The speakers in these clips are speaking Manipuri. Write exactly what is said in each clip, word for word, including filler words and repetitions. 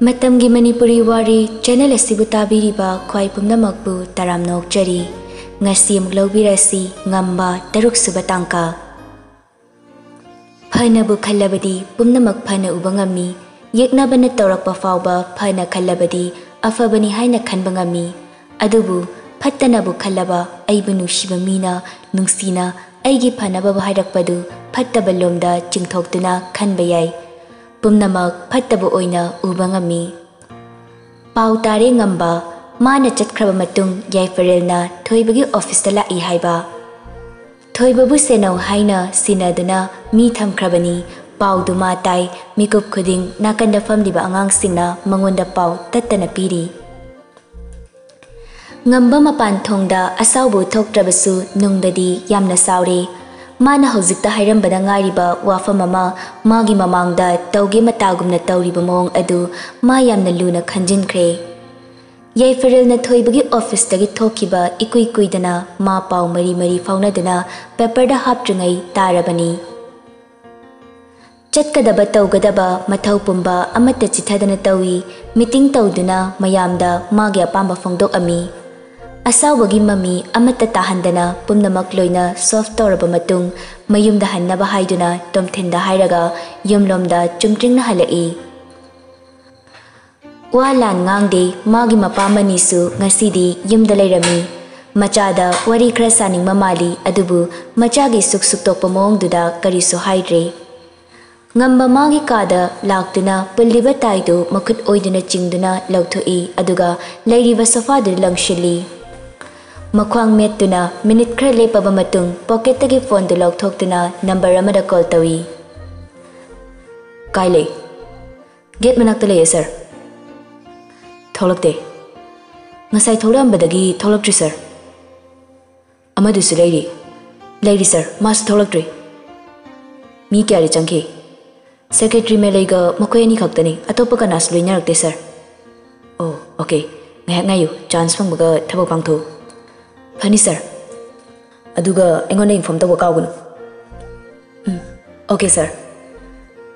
ꯃꯇꯝꯒꯤ ꯃꯅꯤꯄꯨꯔꯤ ꯋꯥꯔꯤ ꯆꯦꯅꯦꯜ ꯑꯁꯤꯕꯨ ꯇꯥꯕꯤꯔꯤꯕ ꯈ꯭ꯋꯥꯏ ꯄꯨꯝꯅꯃꯛꯄꯨ ꯇꯔꯥꯝꯅ ꯑꯣꯛꯆꯔꯤ꯫ ꯉꯁꯤ ꯑꯃꯨꯛ ꯂꯧꯕꯤꯔꯁꯤ ꯉꯝꯕ ꯇꯔꯨꯛꯁꯨꯕ ꯇꯥꯡꯀꯛ꯫ ꯐꯅꯕꯨ ꯈꯜꯂꯕꯗꯤ ꯄꯨꯝꯅꯃꯛ ꯐꯅ ꯎꯕ ꯉꯝꯃꯤ꯫ ꯌꯦꯛꯅꯕꯅ ꯇꯧꯔꯛꯄ ꯐꯥꯎꯕ ꯐꯅ ꯈꯜꯂꯕꯗꯤ ꯑꯐꯕꯅꯤ ꯍꯥꯏꯅ ꯈꯟꯕ ꯉꯝꯃꯤ꯫ ꯑꯗꯨꯕꯨ ꯐꯠꯇꯅꯕꯨ ꯈꯜꯂꯕ ꯑꯩꯕꯨ ꯅꯨꯡꯁꯤꯕ ꯃꯤꯅ ꯅꯨꯡꯁꯤꯅ ꯑꯩꯒꯤ ꯐꯅꯕꯕꯨ ꯍꯥꯏꯔꯛꯄꯗꯨ ꯐꯠꯇꯕ ꯂꯣꯝꯗ ꯆꯤꯡꯊꯣꯛꯇꯨꯅ ꯈꯟꯕ ꯌꯥꯏ꯫ ꯄꯨꯝꯅꯃꯛ ꯐꯠꯇꯕ ꯑꯣꯏꯅ ꯎꯕ ꯉꯝꯃꯤ꯫ ꯄꯥꯎ ꯇꯥꯔꯦ ꯉꯝꯕ꯫ ꯃꯥꯅ ꯆꯠꯈ꯭ꯔꯕ ꯃꯇꯨꯡ ꯌꯥꯏꯐꯔꯦꯜꯅ ꯊꯣꯏꯕꯒꯤ ꯑꯣꯐꯤꯁꯇ ꯂꯥꯛꯏ ꯍꯥꯏꯕ꯫ ꯊꯣꯏꯕꯕꯨ ꯁꯦꯟꯅꯧ ꯍꯥꯏꯅ ꯁꯤꯟꯅꯗꯨꯅ ꯃꯤ ꯊꯝꯈ꯭ꯔꯕꯅꯤ꯫ ꯄꯥꯎꯗꯨ ꯃꯥ ꯇꯥꯏ꯫ ꯃꯤꯀꯨꯞ ꯈꯨꯗꯤꯡ ꯅꯥꯀꯟꯗ ꯐꯝꯂꯤꯕ ꯑꯉꯥꯡꯁꯤꯡꯅ ꯃꯉꯣꯟꯗ ꯄꯥꯎ ꯇꯠꯇꯅ ꯄꯤꯔꯤ꯫ ꯉꯝꯕ ꯃꯄꯥꯟ ꯊꯣꯡꯗ ꯑꯁꯥꯎꯕ ꯎꯠꯊꯣꯛꯇ꯭ꯔꯕꯁꯨ ꯅꯨꯡꯗꯗꯤ ꯌꯥꯝꯅ ꯁꯥꯎꯔꯦ꯫ ꯃꯥꯅ ꯍꯧꯖꯤꯛꯇ ꯍꯥꯏꯔꯝꯕꯗ ꯉꯥꯏꯔꯤꯕ ꯋꯥꯐꯝ ꯑꯃ ꯃꯥꯒꯤ ꯃꯃꯥꯡꯗ ꯇꯧꯒꯦ ꯃꯇꯥꯒꯨꯝꯅ ꯇꯧꯔꯤꯕ ꯃꯑꯣꯡ ꯑꯗꯨ ꯃꯥ ꯌꯥꯝꯅ ꯂꯨꯅ ꯈꯟꯖꯤꯟꯈ꯭ꯔꯦ꯫ ꯌꯥꯏꯐꯔꯦꯜꯅ ꯊꯣꯏꯕꯒꯤ ꯑꯣꯐꯤꯁꯇꯒꯤ ꯊꯣꯛꯈꯤꯕ ꯏꯀꯨꯏ ꯀꯨꯏꯗꯅ ꯃꯥ ꯄꯥꯎ ꯃꯔꯤ ꯃꯔꯤ ꯐꯥꯎꯅꯗꯨꯅ ꯄꯦꯄꯔꯗ ꯍꯥꯞꯇ꯭ꯔꯤꯉꯩ ꯇꯥꯔꯕꯅꯤ꯫ ꯆꯠꯀꯗꯕ ꯇꯧꯒꯗꯕ ꯃꯊꯧ ꯄꯨꯝꯕ ꯑꯃꯠꯇ ꯆꯤꯊꯗꯅ ꯇꯧꯏ꯫ ꯃꯤꯇꯤꯡ ꯇꯧꯗꯨꯅ ꯃꯌꯥꯝꯗ ꯃꯥꯒꯤ ꯑꯄꯥꯝꯕ ꯐꯣꯡꯗꯣꯛꯑꯝꯃꯤ꯫ ꯑꯁꯥꯎꯕꯒꯤ ꯃꯃꯤ ꯑꯃꯠꯇ ꯇꯥꯍꯟꯗꯅ ꯄꯨꯝꯅꯃꯛ ꯂꯣꯏꯅ ꯁꯣꯜꯐ ꯇꯧꯔꯕ ꯃꯇꯨꯡ ꯃꯌꯨꯝꯗ ꯍꯟꯅꯕ ꯍꯥꯏꯗꯨꯅ ꯇꯣꯝꯊꯤꯟꯗ ꯍꯥꯏꯔꯒ ꯌꯨꯝꯂꯣꯝꯗ ꯆꯨꯝꯗ꯭ꯔꯤꯡꯅ ꯍꯜꯂꯛꯏ꯫ ꯋꯥ ꯂꯥꯟ ꯉꯥꯡꯗꯦ꯫ ꯃꯥꯒꯤ ꯃꯄꯥ ꯃꯅꯤꯁꯨ ꯉꯁꯤꯗꯤ ꯌꯨꯝꯗ ꯂꯩꯔꯝꯃꯤ꯫ ꯃꯆꯥꯗ ꯋꯥꯔꯤ ꯈꯔ ꯁꯥꯅꯤꯡꯕ ꯃꯥꯜꯂꯤ, ꯑꯗꯨꯕꯨ ꯃꯆꯥꯒꯤ ꯁꯨꯛ ꯁꯨꯛꯇꯣꯛꯄ ꯃꯑꯣꯡꯗꯨꯗ ꯀꯔꯤꯁꯨ ꯍꯥꯏꯗ꯭ꯔꯦ꯫ ꯉꯝꯕ ꯃꯥꯒꯤ ꯀꯥꯗ ꯂꯥꯛꯇꯨꯅ ꯄꯨꯜꯂꯤꯕ ꯇꯥꯏꯗꯨ ꯃꯈꯨꯠ ꯑꯣꯏꯗꯨꯅ ꯆꯤꯡꯗꯨꯅ ꯂꯧꯊꯣꯛꯏ, ꯑꯗꯨꯒ ꯂꯩꯔꯤꯕ ꯁꯣꯐꯥꯗꯨꯗ ꯂꯪꯁꯤꯜꯂꯤ꯫ ꯃꯈ꯭ꯋꯥꯡ ꯃꯦꯠꯇꯨꯅ ꯃꯤꯅꯤꯠ ꯈꯔ ꯂꯦꯞꯄꯕ ꯃꯇꯨꯡ ꯄꯣꯀꯦꯠꯇꯒꯤ ꯐꯣꯟꯗꯨ ꯂꯧꯊꯣꯛꯇꯨꯅ ꯅꯝꯕꯔ ꯑꯃꯗ ꯀꯣꯜ ꯇꯧꯏ꯫ ꯀꯥꯏ ꯂꯩ? ꯒꯦꯠ ꯃꯅꯥꯛꯇ ꯂꯩꯌꯦ, ꯁꯥꯔ꯫ ꯊꯣꯛꯂꯛꯇꯦ꯫ ꯉꯁꯥꯏ ꯊꯣꯛꯂꯛꯑꯝꯕꯗꯒꯤ ꯊꯣꯛꯂꯛꯇ꯭ꯔꯤ, ꯁꯥꯔ꯫ ꯑꯃꯗꯨꯁꯨ ꯂꯩꯔꯤ? ꯂꯩꯔꯤ, ꯁꯥꯔ, ꯃꯥꯁꯨ ꯊꯣꯛꯂꯛꯇ꯭ꯔꯤ꯫ ꯃꯤ ꯀꯌꯥꯗꯤ ꯆꯪꯈꯤ? ꯁꯦꯀ꯭ꯔꯦꯇꯔꯤ ꯃꯦꯂꯩꯒ ꯃꯈꯣꯏ ꯑꯅꯤ ꯈꯛꯇꯅꯤ, ꯑꯇꯣꯞꯄ ꯀꯅꯥꯁꯨ ꯂꯣꯏꯅꯔꯛꯇꯦ, ꯁꯥꯔ꯫ ꯑꯣ, ꯑꯣꯀꯦ꯫ ꯉꯥꯏꯍꯥꯛ ꯉꯥꯏꯌꯨ, ꯆꯥꯟꯁ ꯐꯪꯕꯒ ꯊꯕꯛ ꯄꯥꯡꯊꯣꯛꯎ꯫ ꯐꯅꯤ, ꯁꯥꯔ꯫ ꯑꯗꯨꯒ ꯑꯩꯉꯣꯟꯗ ꯏꯟꯐꯣꯔꯝ ꯇꯧꯕ ꯀꯥꯎꯒꯅꯨ꯫ ꯎꯝ, ꯑꯣꯀꯦ, ꯁꯥꯔ꯫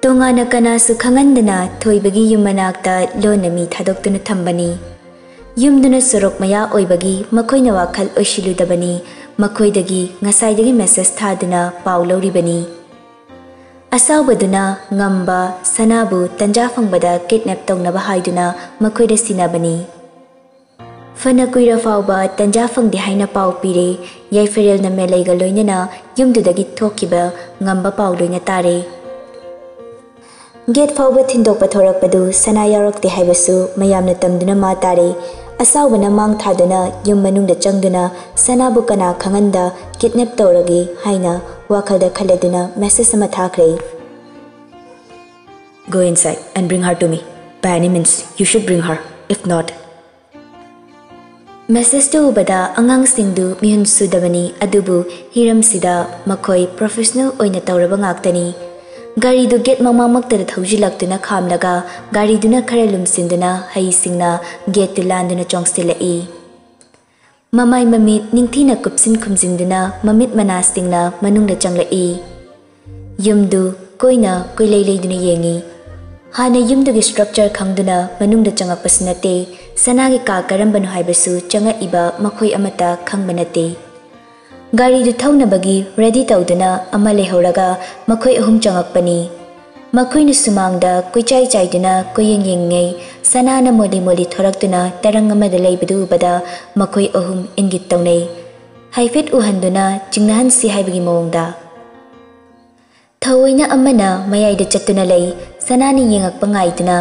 ꯇꯣꯉꯥꯟꯅ ꯀꯅꯥꯁꯨ ꯈꯪꯍꯟꯗꯅ ꯊꯣꯏꯕꯒꯤ ꯌꯨꯝ ꯃꯅꯥꯛꯇ ꯂꯣꯟꯅ ꯃꯤ ꯊꯥꯗꯣꯛꯇꯨꯅ ꯊꯝꯕꯅꯤ꯫ ꯌꯨꯝꯗꯨꯅ ꯁꯣꯔꯣꯛ ꯃꯌꯥ ꯑꯣꯏꯕꯒꯤ ꯃꯈꯣꯏꯅ ꯋꯥꯈꯜ ꯑꯣꯏꯁꯤꯜꯂꯨꯗꯕꯅꯤ꯫ ꯃꯈꯣꯏꯗꯒꯤ ꯉꯁꯥꯏꯗꯒꯤ ꯃꯦꯁꯦꯖ ꯊꯥꯗꯨꯅ ꯄꯥꯎ ꯂꯧꯔꯤꯕꯅꯤ꯫ ꯑꯁꯥꯎꯕꯗꯨꯅ ꯉꯝꯕ ꯁꯅꯥꯕꯨ ꯇꯟꯖꯥ ꯐꯪꯕꯗ ꯀꯤꯗꯅꯦꯞ ꯇꯧꯅꯕ ꯍꯥꯏꯗꯨꯅ ꯃꯈꯣꯏꯗ ꯁꯤꯟꯅꯕꯅꯤ꯫ ꯐꯅ ꯀꯨꯏꯔ ꯐꯥꯎꯕ ꯇꯟꯖꯥ ꯐꯪꯗꯦ ꯍꯥꯏꯅ ꯄꯥꯎ ꯄꯤꯔꯦ꯫ ꯌꯥꯏꯐꯔꯦꯜꯅ ꯃꯦꯂꯩꯒ ꯂꯣꯏꯅꯅ ꯌꯨꯝꯗꯨꯗꯒꯤ ꯊꯣꯛꯈꯤꯕ ꯉꯝꯕ ꯄꯥꯎ ꯂꯣꯏꯅ ꯇꯥꯔꯦ꯫ ꯒꯦꯠ ꯐꯥꯎꯕ ꯊꯤꯟꯗꯣꯛꯄ ꯊꯣꯔꯛꯄꯗꯨ ꯁꯅꯥ ꯌꯥꯎꯔꯛꯇꯦ ꯍꯥꯏꯕꯁꯨ ꯃꯌꯥꯝꯅ ꯇꯝꯗꯨꯅ ꯃꯥ ꯇꯥꯔꯦ꯫ ꯑꯁꯥꯎꯕꯅ ꯃꯥꯡ ꯊꯥꯗꯨꯅ ꯌꯨꯝ ꯃꯅꯨꯡꯗ ꯆꯪꯗꯨꯅ ꯁꯅꯥꯕꯨ ꯀꯅꯥ ꯈꯪꯍꯟꯗ ꯀꯤꯗꯅꯦꯞ ꯇꯧꯔꯒꯦ ꯍꯥꯏꯅ ꯋꯥꯈꯜꯗ ꯈꯜꯂꯗꯨꯅ ꯃꯦꯁꯦꯖ ꯑꯃ ꯊꯥꯈ꯭ꯔꯦ꯫ Go inside and bring her to me. By any means, you should bring her. If not, ꯃꯦꯁꯦꯖꯇꯨ ꯎꯕꯗ ꯑꯉꯥꯡꯁꯤꯡꯗꯨ ꯃꯤꯍꯨꯟ ꯁꯨꯗꯕꯅꯤ, ꯑꯗꯨꯕꯨ ꯍꯤꯔꯝꯁꯤꯗ ꯃꯈꯣꯏ ꯄ꯭ꯔꯣꯐꯦꯁꯅꯦꯜ ꯑꯣꯏꯅ ꯇꯧꯔꯕ ꯉꯥꯛꯇꯅꯤ꯫ ꯒꯥꯔꯤꯗꯨ ꯒꯦꯠ ꯃꯃꯥꯡꯃꯛꯇꯗ ꯊꯧꯖꯤꯜꯂꯛꯇꯨꯅ ꯈꯥꯝꯂꯒ ꯒꯥꯔꯤꯗꯨꯅ ꯈꯔ ꯂꯨꯝꯁꯤꯟꯗꯨꯅ ꯍꯩꯁꯤꯡꯅ ꯒꯦꯠꯇꯨ ꯂꯥꯟꯗꯨꯅ ꯆꯣꯡꯁꯤꯜꯂꯛꯏ꯫ ꯃꯃꯥꯏ ꯃꯃꯤꯠ ꯅꯤꯡꯊꯤꯅ ꯀꯨꯞꯁꯤꯟ ꯈꯨꯝꯖꯤꯟꯗꯨꯅ ꯃꯃꯤꯠ ꯃꯅꯥꯁꯤꯡꯅ ꯃꯅꯨꯡꯗ ꯆꯪꯂꯛꯏ꯫ ꯌꯨꯝꯗꯨ ꯀꯣꯏꯅ ꯀꯣꯏꯂꯩ ꯂꯩꯗꯨꯅ ꯌꯦꯡꯏ꯫ ꯍꯥꯟꯅ ꯌꯨꯝꯗꯨꯒꯤ ꯁ꯭ꯇ꯭ꯔꯛꯆꯔ ꯈꯪꯗꯨꯅ ꯃꯅꯨꯡꯗ ꯆꯪꯉꯛꯄꯁꯨ ꯅꯠꯇꯦ꯫ ꯁꯅꯥꯒꯤ ꯀꯥ ꯀꯔꯝꯕꯅꯣ ꯍꯥꯏꯕꯁꯨ ꯆꯪꯉꯛꯏꯕ ꯃꯈꯣꯏ ꯑꯃꯠꯇ ꯈꯪꯕ ꯅꯠꯇꯦ꯫ ꯒꯥꯔꯤꯗꯨ ꯊꯧꯅꯕꯒꯤ ꯔꯦꯗꯤ ꯇꯧꯗꯨꯅ ꯑꯃ ꯂꯩꯍꯧꯔꯒ ꯃꯈꯣꯏ ꯑꯍꯨꯝ ꯆꯪꯉꯛꯄꯅꯤ꯫ ꯃꯈꯣꯏꯅ ꯁꯨꯃꯥꯡꯗ ꯀꯣꯏꯆꯥꯏ ꯆꯥꯏꯗꯨꯅ ꯀꯣꯏꯌꯦꯡ ꯌꯦꯡꯉꯩ꯫ ꯁꯅꯥꯅ ꯃꯣꯂꯤ ꯃꯣꯂꯤ ꯊꯣꯔꯛꯇꯨꯅ ꯇꯔꯪ ꯑꯃꯗ ꯂꯩꯕꯗꯨ ꯎꯕꯗ ꯃꯈꯣꯏ ꯑꯍꯨꯝ ꯏꯪꯒꯤꯠ ꯇꯧꯅꯩ꯫ ꯍꯥꯏꯐꯦꯠ ꯎꯍꯟꯗꯨꯅ ꯆꯤꯡꯅꯍꯟꯁꯤ ꯍꯥꯏꯕꯒꯤ ꯃꯑꯣꯡꯗ꯫ ꯊꯑꯣꯏꯅ ꯑꯃꯅ ꯃꯌꯥꯏꯗ ꯆꯠꯇꯨꯅ ꯂꯩ꯫ ꯁꯅꯥꯅ ꯌꯦꯡꯉꯛꯄ ꯉꯥꯏꯗꯨꯅ꯫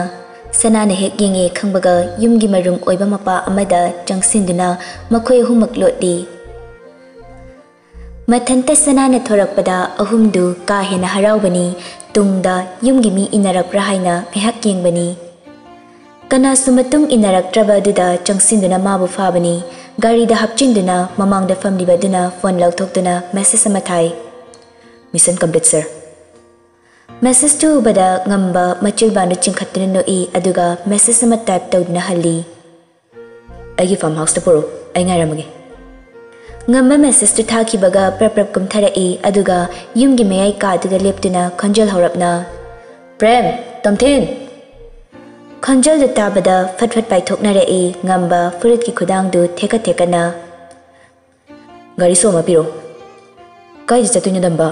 ꯁꯅꯥꯅ ꯍꯦꯛ ꯌꯦꯡꯉꯦ ꯈꯪꯕꯒ ꯌꯨꯝꯒꯤ ꯃꯔꯨꯝ ꯑꯣꯏꯕ ꯃꯄꯥ ꯑꯃꯗ ꯆꯪꯁꯤꯟꯗꯨꯅ ꯃꯈꯣꯏ ꯑꯍꯨꯝꯃꯛ ꯂꯣꯠꯂꯤ꯫ ꯃꯊꯟꯇ ꯁꯅꯥꯅ ꯊꯣꯔꯛꯄꯗ ꯑꯍꯨꯝꯗꯨ ꯀꯥ ꯍꯦꯟꯅ ꯍꯔꯥꯎꯕꯅꯤ꯫ ꯇꯨꯡꯗ ꯌꯨꯝꯒꯤ ꯃꯤ ꯏꯟꯅꯔꯛꯄ꯭ꯔꯥ ꯍꯥꯏꯅ ꯉꯥꯏꯍꯥꯛ ꯌꯦꯡꯕꯅꯤ꯫ ꯀꯅꯥꯁꯨ ꯃꯇꯨꯡ ꯏꯟꯅꯔꯛꯇ꯭ꯔꯕ ꯑꯗꯨꯗ ꯆꯪꯁꯤꯟꯗꯨꯅ ꯃꯥꯕꯨ ꯐꯥꯕꯅꯤ꯫ ꯒꯥꯔꯤꯗ ꯍꯥꯞꯆꯤꯟꯗꯨꯅ ꯃꯃꯥꯡꯗ ꯐꯝꯂꯤꯕ ꯑꯗꯨꯅ ꯐꯣꯟ ꯂꯧꯊꯣꯛꯇꯨꯅ ꯃꯦꯁꯦꯖ ꯑꯃ ꯊꯥꯏ꯫ Mission complete, sir. ꯃꯦꯁꯦꯖꯇꯨ ꯎꯕꯗ ꯉꯝꯕ ꯃꯆꯤꯜꯕꯥꯟꯗꯨ ꯆꯤꯡꯈꯠꯇꯨꯅ ꯅꯣꯛꯏ, ꯑꯗꯨꯒ ꯃꯦꯁꯦꯖ ꯑꯃ ꯇꯥꯏꯞ ꯇꯧꯗꯨꯅ ꯍꯜꯂꯤ꯫ ꯑꯩꯒꯤ ꯐꯥꯔꯝ ꯍꯥꯎꯁꯇ ꯄꯨꯔꯛꯎ, ꯑꯩ ꯉꯥꯏꯔꯝꯃꯒꯦ꯫ ꯉꯝꯕ ꯃꯦꯁꯦꯖꯇꯨ ꯊꯥꯈꯤꯕꯒ ꯄ꯭ꯔꯞ ꯄ꯭ꯔꯞ ꯀꯨꯝꯊꯔꯛꯏ, ꯑꯗꯨꯒ ꯌꯨꯝꯒꯤ ꯃꯌꯥꯏ ꯀꯥꯗꯨꯗ ꯂꯦꯞꯇꯨꯅ ꯈꯣꯟꯖꯦꯜ ꯍꯧꯔꯞꯅ, "ꯄ꯭ꯔꯦꯝ, ꯇꯣꯝꯊꯤꯟ!" ꯈꯣꯟꯖꯦꯜꯗꯨ ꯇꯥꯕꯗ ꯐꯠ ꯐꯠ ꯄꯥꯏꯊꯣꯛꯅꯔꯛꯏ ꯉꯝꯕ ꯐꯨꯔꯤꯠꯀꯤ ꯈꯨꯗꯥꯡꯗꯨ ꯊꯦꯛꯀꯠ ꯊꯦꯛꯀꯠꯅ꯫ "ꯒꯥꯔꯤ ꯁꯣ ꯑꯃ ꯄꯤꯔꯣ꯫" "ꯀꯥꯏꯗ ꯆꯠꯇꯣꯏꯅꯣ, ꯗꯝꯕ?"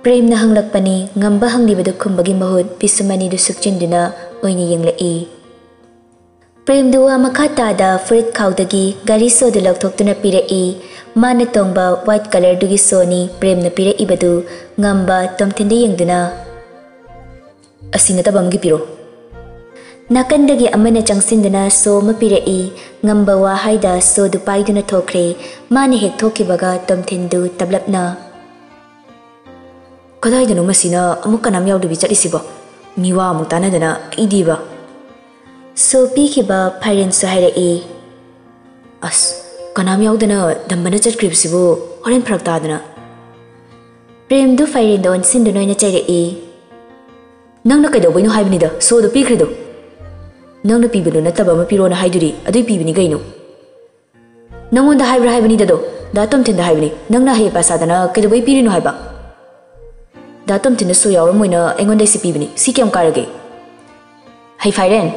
ꯄ꯭ꯔꯦꯝꯅ ꯍꯪꯂꯛꯄꯅꯤ꯫ ꯉꯝꯕ ꯍꯪꯂꯤꯕꯗꯨ ꯈꯨꯝꯕꯒꯤ ꯃꯍꯨꯠ ꯄꯤꯁꯨꯝ ꯑꯅꯤꯗꯨ ꯁꯨꯛꯆꯤꯟꯗꯨꯅ ꯑꯣꯏꯅ ꯌꯦꯡꯂꯛꯏ꯫ ꯄ꯭ꯔꯦꯝꯗꯨ ꯋꯥ ꯃꯈꯥ ꯇꯥꯗ ꯐꯨꯔꯤꯠ ꯈꯥꯎꯗꯒꯤ ꯒꯥꯔꯤ ꯁꯣꯗꯨ ꯂꯧꯊꯣꯛꯇꯨꯅ ꯄꯤꯔꯛꯏ꯫ ꯃꯥꯅ ꯇꯣꯡꯕ ꯋꯥꯏꯠ ꯀꯂꯔꯗꯨꯒꯤ ꯁꯣꯅꯤ ꯄ꯭ꯔꯦꯝꯅ ꯄꯤꯔꯛꯏꯕꯗꯨ꯫ ꯉꯝꯕ ꯇꯣꯝꯊꯤꯟꯗ ꯌꯦꯡꯗꯨꯅ, "ꯑꯁꯤ ꯅꯠꯇꯕ ꯑꯃꯒꯤ ꯄꯤꯔꯣ꯫" ꯅꯥꯀꯟꯗꯒꯤ ꯑꯃꯅ ꯆꯪꯁꯤꯟꯗꯨꯅ ꯁꯣ ꯑꯃ ꯄꯤꯔꯛꯏ꯫ ꯉꯝꯕ ꯋꯥ ꯍꯥꯏꯗ ꯁꯣꯗꯨ ꯄꯥꯏꯗꯨꯅ ꯊꯣꯛꯈ꯭ꯔꯦ꯫ ꯃꯥꯅ ꯍꯦꯛ ꯊꯣꯛꯈꯤꯕꯒ ꯇꯣꯝꯊꯤꯟꯗꯨ ꯇꯞꯂꯞꯅ, "ꯀꯗꯥꯏꯗꯅꯣ ꯃꯁꯤꯅ ꯑꯃꯨꯛ ꯀꯅꯥꯝ ꯌꯥꯎꯗꯕꯤ ꯆꯠꯂꯤꯁꯤꯕꯣ? ꯃꯤꯋꯥ ꯑꯃꯨꯛ ꯇꯥꯅꯗꯅ ꯑꯩꯗꯤꯕ꯫" ꯁꯣ ꯄꯤꯈꯤꯕ ꯐꯥꯏꯔꯦꯟꯁꯨ ꯍꯥꯏꯔꯛꯏ꯫ "ꯑꯁ, ꯀꯅꯥꯝ ꯌꯥꯎꯗꯅ ꯗꯝꯕꯅ ꯆꯠꯈ꯭ꯔꯤꯕꯁꯤꯕꯨ ꯍꯣꯔꯦꯟ ꯐꯔꯛ ꯇꯥꯗꯅ꯫" ꯄ꯭ꯔꯦꯝꯗꯨ ꯐꯥꯏꯔꯦꯟꯗ ꯑꯣꯟꯁꯤꯟꯗꯨꯅ ꯑꯣꯏꯅ ꯆꯩꯔꯛꯏ꯫ "ꯅꯪꯅ ꯀꯩꯗꯧꯕꯩꯅꯣ ꯍꯥꯏꯕꯅꯤꯗ ꯁꯣꯗꯣ ꯄꯤꯈ꯭ꯔꯤꯗꯣ? ꯅꯪꯅ ꯄꯤꯕꯗꯣ ꯅꯠꯇꯕ ꯑꯃ ꯄꯤꯔꯣꯅ ꯍꯥꯏꯗꯨꯗꯤ, ꯑꯗꯨꯏ ꯄꯤꯕꯅꯤ ꯀꯩꯅꯣ?" "ꯅꯪꯉꯣꯟꯗ ꯍꯥꯏꯕ꯭ꯔꯥ ꯍꯥꯏꯕꯅꯤꯗꯗꯣ? ꯗꯥ ꯇꯣꯝꯊꯤꯟꯗ ꯍꯥꯏꯕꯅꯤ꯫ ꯅꯪꯅ ꯑꯍꯩ ꯑꯄꯥ ꯁꯥꯗꯅ ꯀꯩꯗꯧꯕꯩ ꯄꯤꯔꯤꯅꯣ ꯍꯥꯏꯕ? ꯗꯥ ꯇꯣꯝꯊꯤꯟꯗ ꯁꯣ ꯌꯥꯎꯔꯝꯃꯣꯏꯅ ꯑꯩꯉꯣꯟꯗ ꯑꯩꯁꯤ ꯄꯤꯕꯅꯤ꯫ ꯁꯤ ꯀꯌꯥꯝ ꯀꯥꯏꯔꯒꯦ?" "ꯍꯩ ꯐꯥꯏꯔꯦꯟ,